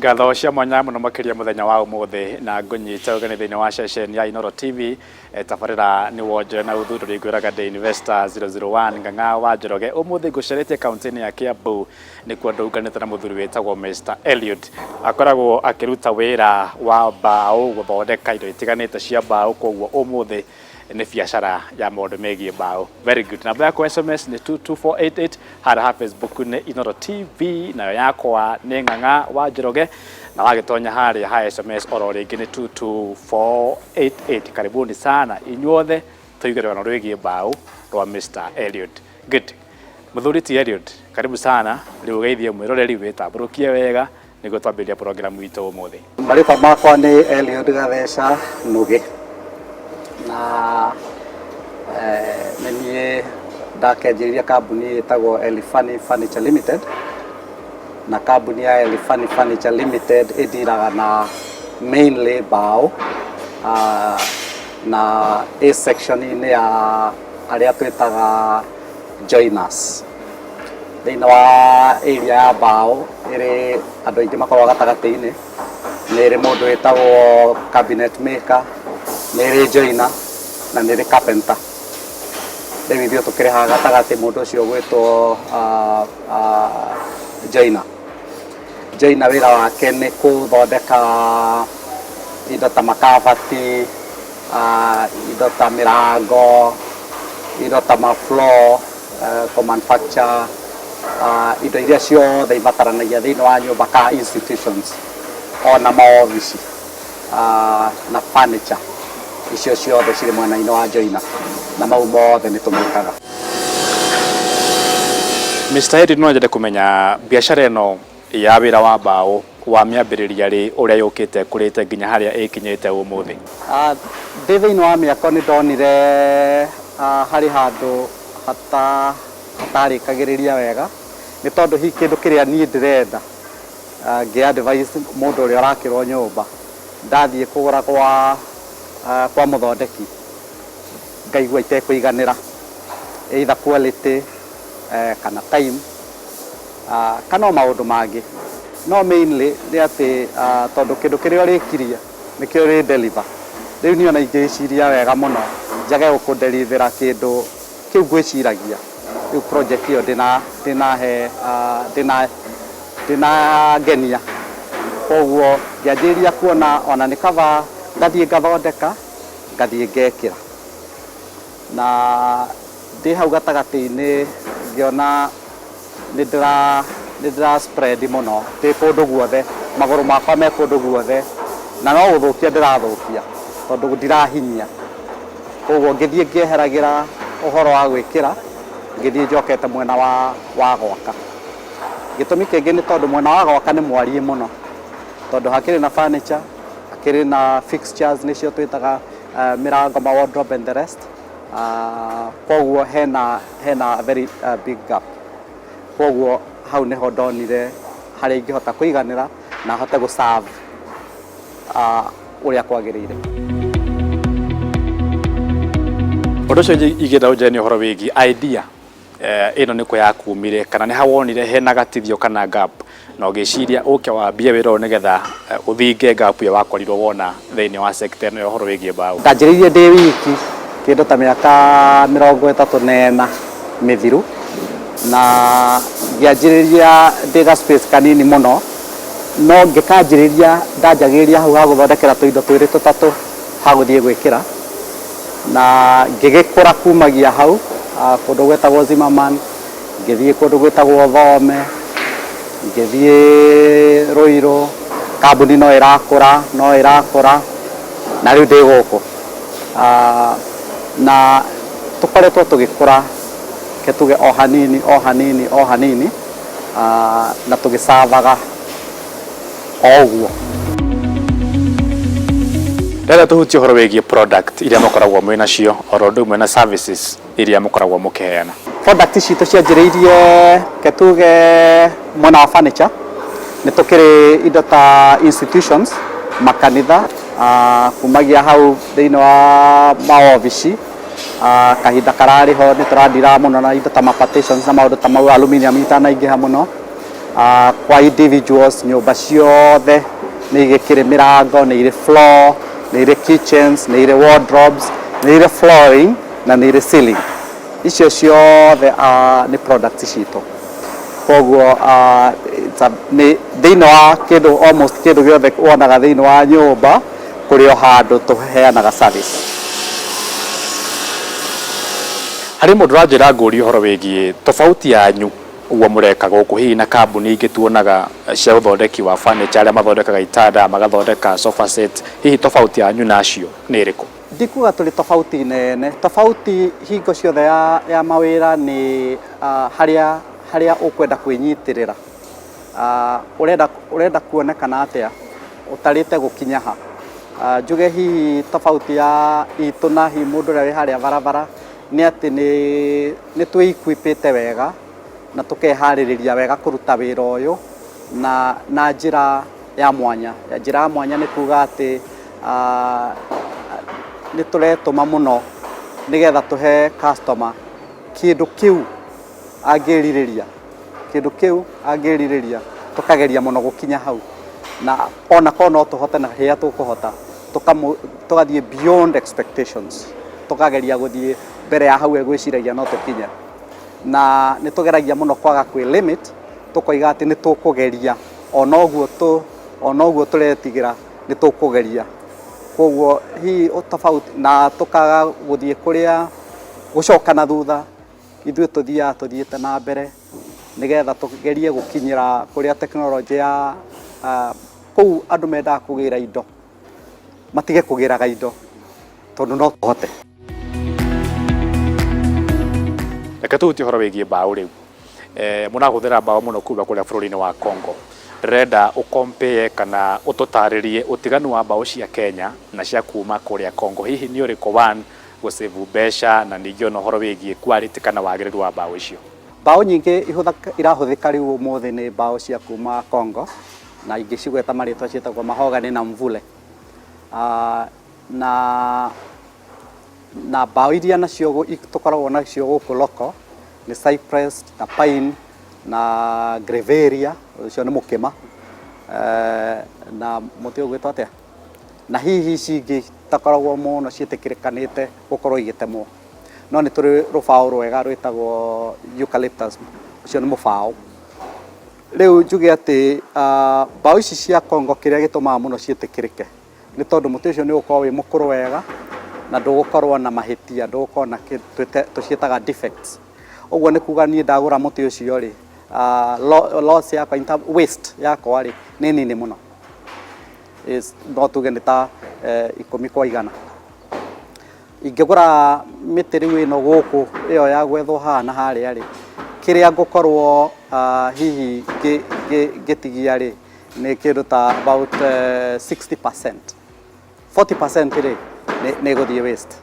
Ngatho cia mwanya mũno makĩria mũthenya wa ũmũthĩ na ngũnyita ũgeni thĩinĩ wa ceceni ya Inooro TV. Tabarĩra nĩ wonjore na ũthundũri, ngwĩraga ndĩ Investor 001 Ng'ang'a wa Njoroge. Ũmũthĩ ngũceretie kaunti-inĩ ya Kiambu, nĩkuo ndũnganĩte na mũthuri wĩtagwo Mr Eliud. Akoragwo akĩruta wĩra wa mbaũ, gũthondeka indo itiganĩte cia mbaũ, koguo ũmũthĩ nĩ biacara ya maũndũ megiĩ mbaũ. Very good. Namba yakwa SMS nĩ 22488, harĩa ha Facebook nĩ Inooro TV, nayo yakwa nĩ Ng'ang'a wa Njoroge, na wagĩtonya harĩa ha SMS oro rĩngĩ nĩ 22488. Karibuni sana inyuothe, tũigue rũgano rwĩgiĩ mbaũ rwa Mr Eliud. Good. Mũthuri ti Eliud, karibu sana. Rĩu ũgeithie mwĩroreri, wĩtambũrũkie wega nĩguo twambĩrĩria programu itũ ũmũthĩ. Marĩtwa makwa nĩ Eliud Gatheca Nũgĩ, na nĩ niĩ ndakĩanjĩrĩria kambuni ĩtagwo Elifani Furniture Limited, na kambuni ya Elifani Furniture Limited ĩndiraga na mainly mbaũ, na ĩ section-inĩ ya arĩa twĩtaga joiners. Thĩinĩ wa area ya mbaũ ĩrĩ andũ aingĩ makoragwo gatagatĩ-inĩ, nĩ ĩrĩ mũndũ wĩtagwo cabinet maker, nĩ ĩrĩ joiner na nĩ ĩrĩ carpenter. Rĩu ithuĩ tũkĩrĩ haha gatagatĩ, mũndũ ũcio ũgwĩtwo joiner. Joiner wĩra wake nĩ gũthondeka indo ta makabati, indo ta mĩrango, indo ta ma-floor, kũ-manufacture indo iria ciothe ibataranagia thĩinĩ wa nyũmba ka institutions ona maobici, na furniture icio ciothe cirĩ mwena-inĩ wa joiner, na mau mothe nĩ tũmĩkaga. Mr Eliud, no nyende kũmenya biacara ĩno ya wĩra wa mbaũ wa mĩambĩrĩria rĩ, ũrĩa yũkĩte kũrĩte nginya harĩa ĩkinyĩte ũmũthĩ? Ndĩ thĩinĩ wa mĩako nĩ ndonire harĩ handũ hatarĩkagĩrĩria wega, nĩ tondũ hihi kĩndũ kĩrĩa niĩ ndĩrenda ngĩ advise mũndũ ũrĩa ũrakĩrwo nyũmba, ndathiĩ kũgũra kwa mũthondeki ngaigua itekũiganĩra, either quality kana time, kana o maũndũ mangĩ. No mainly nĩ atĩ tondũ kĩndũ kĩrĩa ũrĩkirie nĩkĩo ũrĩ deliver. Rĩu niĩ ona ingĩciria wega mũno njage gũkũnderivĩra kĩndũ kĩu ngwĩciragia, rĩu project ĩyo ndĩnahe ndĩnangenia. Koguo ngĩanjĩrĩria kuona ona nĩ kaba ngathiĩ ngathondeka, ngathiĩ ngekĩra. Na ndĩ hau gatagatĩ-inĩ ngĩona nĩ ndĩra spread mũno, ndĩ kũndũ guothe, magũrũ makwa me kũndũ guothe, na no gũthũkia ndĩrathũkia tondũ ndirahinyia. Koguo ngĩthiĩ ngĩeheragĩra ũhoro wa gwĩkĩra, ngĩthiĩ njokete mwena wa gwaka. Gĩtũmi kĩngĩ nĩ tondũ mwena wa gwaka nĩ mwariĩ mũno, tondũ hakĩrĩ na furniture, hakĩrĩ na fixtures nĩcio twĩtaga mĩrango, ma wardrobe and the rest. Koguo hena a very big gap. Koguo hau nĩho ndonire harĩa ingĩhota kũiganĩra na hote gũ serve ũrĩa kwagĩrĩire. Ũndũ ũcio ingĩenda ũnjĩre nĩ ũhoro wĩgiĩ idea ĩno nĩ kũ yakumire, kana nĩ ha wonire hena gatithio kana gap na ũgĩciria ũke wambie wĩra ũyũ nĩgetha ũthinge gap ĩyo wakorirwo wona thĩinĩ wa sector ĩno ya ũhoro wĩgiĩ mbaũ? Ndanjĩrĩirie ndĩ wiki kĩndũ ta mĩaka 34 mĩthiru, na ngĩanjĩrĩria ndĩ ga space kanini mũno, no ngĩkanjĩrĩria ndanjagĩrĩria hau ha gũthondekera tũindo twĩrĩ tũtatũ ha gũthiĩ gwĩkĩra, na ngĩgĩkũra kumagia hau kũndũ gwĩtagwo Zimmerman, ngĩthiĩ kũndũ gwĩtagwo Thome, ngĩthiĩ Ruiru, kambuni no ĩrakũra no ĩrakũra, na rĩu ndĩ gũkũ. Na tũkoretwo tũgĩkũra, reke tuge o hanini o hanini o hanini, na tũgĩcavaga o ũguo. Ndĩrenda tũhutie ũhoro wĩgiĩ product iria mũkoragwo mwĩ nacio oro ũndũ ũmwe na services iria mũkoragwo mũkĩheana. Product citũ cianjĩrĩirie, reke tuge, mwena wa furniture, nĩ tũkĩrĩ indo ta institutions, makanitha, kumagia hau thĩinĩ wa maobici, kahinda kararĩ ho nĩ tũradiraga mũno na indo ta ma partitions na maũndũ ta mau, aluminium itanaingĩha mũno. Kwa individuals nyũmba ciothe nĩ igĩkĩrĩ mĩrango, nĩ irĩ floor, nĩ irĩ kitchens, nĩ irĩ wardrobes, nĩ irĩ flooring na nĩ irĩ ceiling. Icio ciothe nĩ products citũ. Koguo nĩ thĩinĩ wa kĩndũ, almost kĩndũ gĩothe wonaga thĩinĩ wa nyũmba, kũrĩ o handũ tũheanaga service. Harĩ mũndũ ũranjĩra ngũrie ũhoro wĩgiĩ tofauti yanyu ũguo mũreka gũkũ hihi na kambuni ingĩ tuonaga cia ũthondeki wa furniture, arĩa mathondekaga itanda, magathondeka sofa set, hihi tofauti yanyu na acio nĩ ĩrĩkũ? Ndikuga tũrĩ tofauti nene. Tofauti hingo ciothe ya mawĩra nĩ harĩa ũkwenda kwĩnyitĩrĩra. Ũrenda kuonekana atĩa, ũtarĩte gũkinya ha. Njuge hihi tofauti ya itũ na hihi mũndũ ũrĩa wĩ harĩa barabara nĩ atĩ nĩ twĩ-equip-ĩte wega na tũkeharĩrĩria wega kũruta wĩra ũyũ na njĩra ya mwanya. Njĩra ya mwanya nĩ kuga atĩ nĩ tũretũma mũno nĩgetha tũhe customer kĩndũ kĩu angĩrirĩria, kĩndũ kĩu angĩrirĩria, tũkageria mũno gũkinya hau, na ona korwo no tũhote na rĩrĩa tũkũhota tũgathiĩ beyond expectations, tũkageria gũthiĩ mbere ya hau egwĩciragia no tũkinye. Na nĩ tũgeragia mũno kwaga kwĩ limit, tũkoiga atĩ nĩ tũkũgeria ona ũguo tũretigĩra nĩ tũkũgeria. Koguo hihi tofauti na tũkaga gũthiĩ kũrĩa gũcoka na thutha, ithuĩ tũthiaga tũthiĩte na mbere nĩgetha tũgerie gũkinyĩra kũrĩa tekinoronjĩ ya kũu andũ mendaga kũgĩra indo, matige kũgĩraga indo tondũ no tũhote. Reke tũhutie ũhoro wĩgiĩ mbaũ rĩu. Mũrahũthĩra mbaũ mũno kuma kũrĩa bũrũri-inĩ wa Congo. Ndĩrenda ũ-compare kana ũtũtarĩrie ũtiganu wa mbaũ cia Kenya na cia kuma kũrĩa Congo. Hihi nĩ ũrĩkũ one gũsave mbeca na ningĩ ona ũhoro wĩgiĩ quality kana wagĩrĩru wa mbaũ icio? Mbaũ nyingĩ irahũthĩka rĩu ũmũthĩ nĩ mbaũ cia kuma Congo, na ingĩcigweta marĩtwa ciĩtagwo mahogany na mvule. Na mbaũ iria nacio tũkoragwo nacio gũkũ local nĩ cypress na pine na greveria, ũcio nĩ mũkĩma, na mũtĩ ũgwĩtwo atĩa, na hihi ici ingĩ itakoragwo mũno ciĩtĩkĩrĩkanĩte gũkorwo igĩtemwo, no nĩ tũrĩ rũbaũ rwega rwĩtagwo eucalyptus, ũcio nĩ mũbaũ. Rĩu njuge atĩ mbaũ ici cia Congo kĩrĩa gĩtũmaga mũno ciĩtĩkĩrĩke nĩ tondũ mũtĩ ũcio nĩ ũgũkorwo wĩ mũkũrũ wega na ndũgũkorwo na mahĩtia, ndũgũkorwo na tũciĩtaga defects. Ũguo nĩ kuga niĩ ndagũra mũtĩ ũcio rĩ, loss yakwa, in term, waste yakwa rĩ, nĩ nini mũno. No tuge nĩ ta 10 kwa 100. Ingĩgũra mĩtĩ rĩu ĩno gũkũ ĩyo ya gwethwo haha na harĩa rĩ, kĩrĩa ngũkorwo hihi ngĩtigia rĩ, nĩ kĩndũ ta about 60%. 40% rĩ, nĩ ĩgũthiĩ waste.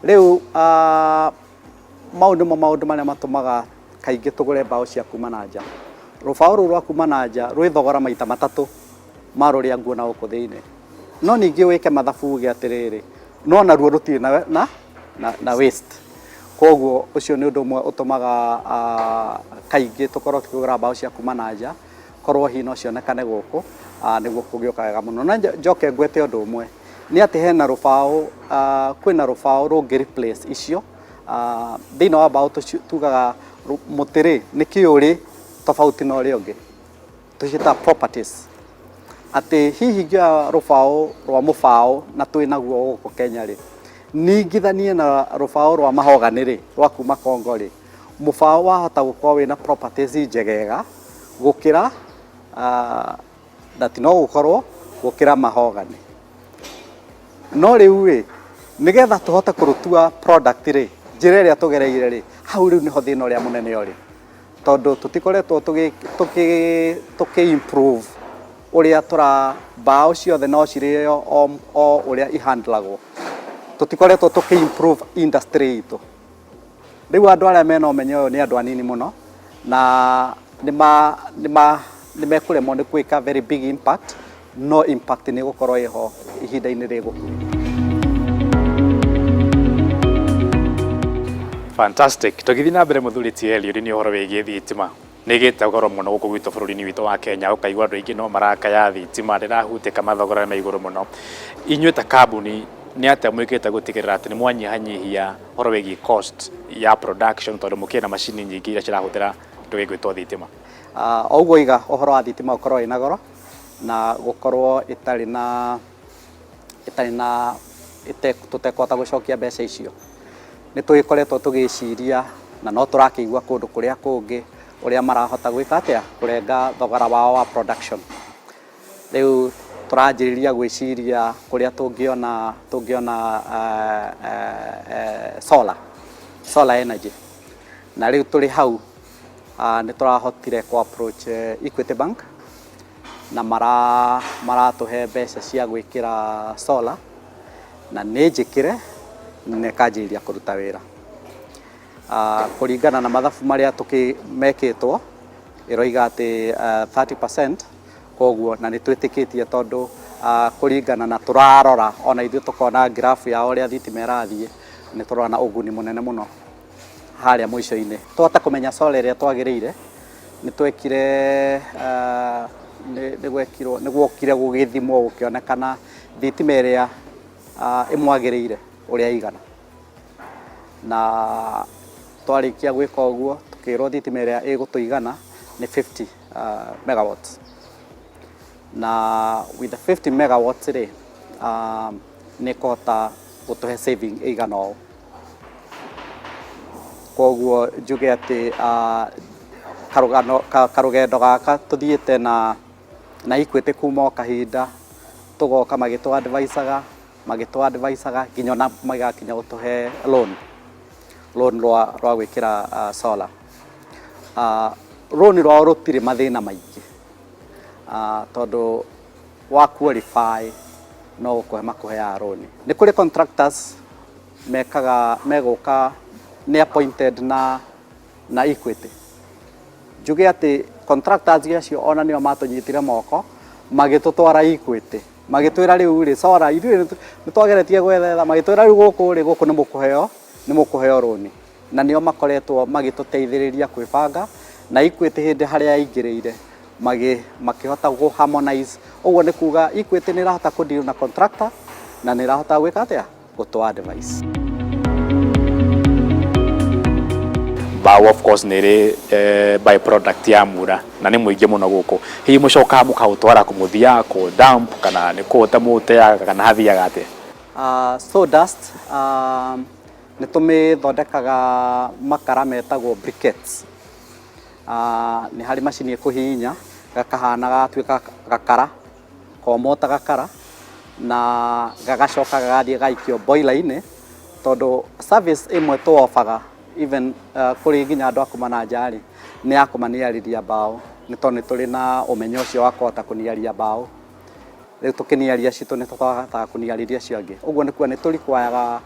Rĩu mau nĩmo maũndũ marĩa matũmaga kaingĩ tũgũre mbaũ cia kuma na nja. Rũbaũ rũu rwa kuma na nja rwĩ thogora maita matatũ ma rũrĩa nguona gũkũ thĩinĩ. No ningĩ wĩke mathabu uge atĩrĩrĩ, no naruo rũtirĩ na waste. Koguo ũcio nĩ ũndũ ũmwe ũtũmaga kaingĩ tũkorwo tũkĩgũra mbaũ cia kuma na nja, korwo hihi no cionekane gũkũ, nĩguo kũngĩũka wega mũno. Na njoke ngwete ũndũ ũmwe, nĩ atĩ hena rũbaũ, kwĩna rũbaũ rũngĩ replace icio. Thĩinĩ wa mbaũ tugaga mũtĩ rĩ, nĩ kĩũrĩ tofauti na ũrĩa ũngĩ. Tũciĩtaga properties. Atĩ hihi ngĩoya rũbaũ rwa mũbaũ na twĩ naguo gũkũ Kenya rĩ, ningithanie na rũbaũ rwa mahogany rĩ, rwa kuma Congo rĩ, mũbaũ wahota gũkorwo wĩna properties njegega gũkĩra, na ti no gũkorwo gũkĩra mahogany. No rĩu rĩ, nĩgetha tũhote kũrũtua product rĩ, njĩra ĩrĩa tũgereire rĩ, hau rĩu nĩho thĩna ũrĩa mũnene ũrĩ. Tondũ tũtikoretwo tũkĩ improve ũrĩa tũra mbaũ ciothe no cirĩo o ũrĩa ihandlagwo. Tũtikoretwo tũkĩ improve industry itũ. Rĩu andũ arĩa mena ũmenyo ũyũ nĩ andũ anini mũno, na nĩ mekũremwo nĩ gwĩka very big impact, no impact nĩ ĩgũkorwo ĩho ihinda-inĩ rĩgũka. Fantastic. Tũgĩthiĩ na mbere mũthuri ti Eliud nĩ ũhoro wĩgiĩ thitima. Nĩ ĩgĩte goro mũno gũkũ gwitũ bũrũri-inĩ witũ wa Kenya, ũkaigua andũ aingĩ no marakaya thitima ndĩrahutĩka, mathogora me igũrũ mũno. Inyuĩ ta kambuni nĩ atĩa mwĩkĩte gũtigĩrĩra atĩ nĩ mwanyihanyihia ũhoro wĩgiĩ cost ya production, tondũ mũkĩrĩ na macini nyingĩ iria cirahũthĩra kĩndũ gĩgwĩtwo thitima? O ũguo oiga ũhoro wa thitima gũkorwo ĩna goro na gũkorwo ĩtarĩ na ĩtarĩ na tũtekũhota gũcokia mbeca icio, nĩ tũgĩkoretwo tũgĩciria na no tũrakĩigua kũndũ kũrĩa kũngĩ ũrĩa marahota gwĩka atĩa, kũrenga thogora wao wa production. Rĩu tũranjĩrĩria gwĩciria kũrĩa tũngĩona tũngĩona solar, solar energy. Na rĩu tũrĩ hau nĩ tũrahotire kũ approach Equity Bank na maratũhe mbeca cia gwĩkĩra solar na nĩ njĩkĩre na ĩkanjĩrĩria kũruta wĩra. Kũringana na mathabu marĩa mekĩtwo, ĩroiga atĩ 30%, koguo na nĩ twĩtĩkĩtie tondũ kũringana na tũrarora ona ithuĩ tũkona graph ya ũrĩa thitima ĩrathiĩ, nĩ tũrona ũguni mũnene mũno harĩa mũico-inĩ. Tũhote kũmenya solar ĩrĩa twagĩrĩire, nĩ twekire, nĩ gwekirwo, nĩ gwokire gũgĩthimwo gũkĩonekana thitima ĩrĩa ĩmwagĩrĩire ũrĩa ĩigana. Na twarĩkia gwĩka ũguo tũkĩrwo thitima ĩrĩa ĩgũtũigana nĩ 50 megawatts. Na with the 50 megawatts rĩ, nĩ ĩkũhota gũtũhe saving ĩigana ũũ. Koguo njuge atĩ karũgano, karũgendo gaka tũthiĩte na Equity kuma o kahinda, tũgoka magĩtũ advice aga, magĩtũ advice aga nginya ona magakinya gũtũhe loan rwa gwĩkĩra solar. Loan rwao rũtirĩ mathĩna maingĩ, tondũ wa qualify no gũkũhe makũheaga loan. Nĩ kũrĩ contractors mekaga, megũka nĩ appointed na Equity. Njuge atĩ contractors acio ona nĩo matũnyitire moko magĩtũtwara Equity, magĩtwĩra rĩu rĩ solar ithuĩ nĩ twageretie gwethetha, magĩtwĩra rĩu gũkũ rĩ, gũkũ nĩ mũkũheo loan, na nĩo makoretwo magĩtũteithĩrĩria kwĩbanga na Equity hĩndĩ harĩa yaingĩrĩire makĩhota gũ harmonize. Ũguo nĩ kuga Equity nĩ ĩrahota kũ deal na contractor na nĩ ĩrahota gwĩka atĩa, gũtũ advice. Mbaũ of course nĩ ĩrĩ by product ya mura na nĩ mũingĩ mũno gũkũ. Hihi mũcokaga mũkaũtwara kũ, mũthiaga kũ dump kana nĩ kũũte mũũteaga kana hathiaga atĩa? Sawdust nĩ tũmĩthondekaga makara metagwo briquettes. Nĩ harĩ macini ĩkũhihinya gakahana gagatuĩka gakara komũ ta gakara, na gagacoka gagathiĩ gaikio boiler-inĩ, tondũ service ĩmwe tũ-offer-ga even kũrĩ nginya andũ a kuma na nja rĩ, nĩ ya kũmaniarĩria mbaũ, nĩ tondũ nĩ tũrĩ na ũmenyo ũcio wa kũhota kũniaria mbaũ. Rĩu tũkĩniaria citũ nĩ tũhotaga kũniarĩria acio angĩ. Ũguo nĩ kuga nĩ tũrikwayaga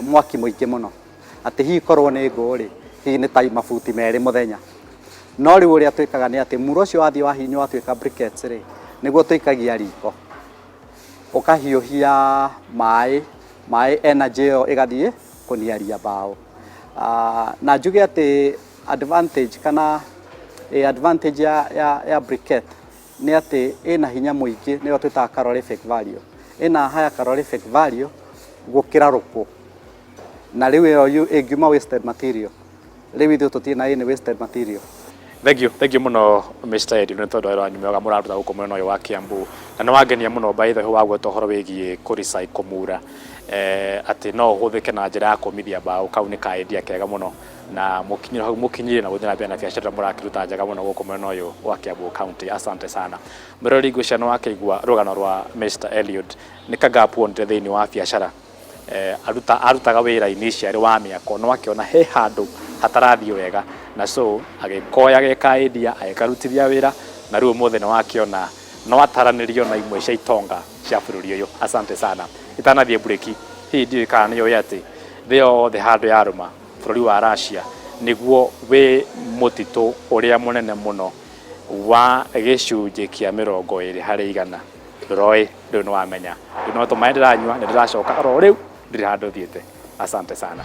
mwaki mũingĩ mũno, atĩ hihi korwo nĩ ngũ rĩ, hihi nĩ ta mabuti 2 mũthenya. No rĩu ũrĩa twĩkaga nĩ atĩ mura ũcio wathiĩ wahihinywo watuĩka briquettes rĩ, nĩguo tũikagia riko, ũkahiũhia maĩ, maĩ energy ĩyo ĩgathiĩ kũniaria mbaũ. Na njuge atĩ advantage kana advantage ya briquette nĩ atĩ ĩna hinya mũingĩ, nĩyo twĩtaga calorific value, ĩna higher calorific value gũkĩra rũkũ. Na rĩu ĩyo ĩngiuma wasted material, rĩu ithuĩ tũtirĩ na any wasted material. Thank you, thank you mũno Mr. Eddie, nĩ tondũ wa wĩra wanyu mwega mũraruta gũkũ mwena ũyũ wa Kiambu. Na nĩ wangenia mũno by the way wagweta ũhoro wĩgiĩ kũ recycle mura, atĩ no ũhũthĩke na njĩra ya kũmithia mbaũ. Kau nĩ ka idea kega mũno na mũkinyire hau mũkinyire na gũthiĩ na mbere na biacara ĩrĩa mũrakĩruta njega mũno gũkũ mwena ũyũ wa Kiambu County. Asante sana. Mwĩroreri, ngwĩciria nĩ wakĩigua rũgano rwa Mr. Eliud, nĩ ka gap wonire thĩinĩ wa biacara. Aruta arutaga wĩra initially wa mĩako, no akĩona he handũ hatarathiĩ wega, na so agĩkoya geka idea agĩkarutithia wĩra, na rĩu ũmũthĩ nĩ wakĩona no ataranĩrio na imwe cia itonga cia bũrũri ũyũ. Asante sana. Itanathiĩ mburĩki, hihi ndiũĩ kana nĩ ũĩ atĩ thĩ yothe handũ yarũma, bũrũri wa Russia nĩguo wĩ mũtitũ ũrĩa mũnene mũno wa 20%? Ndũroĩ? Rĩu nĩ wamenya. Rĩu no tũmaĩ ndĩranyua, nĩ ndĩracoka oro rĩu, ndirĩ handũ thiĩte. Asante sana.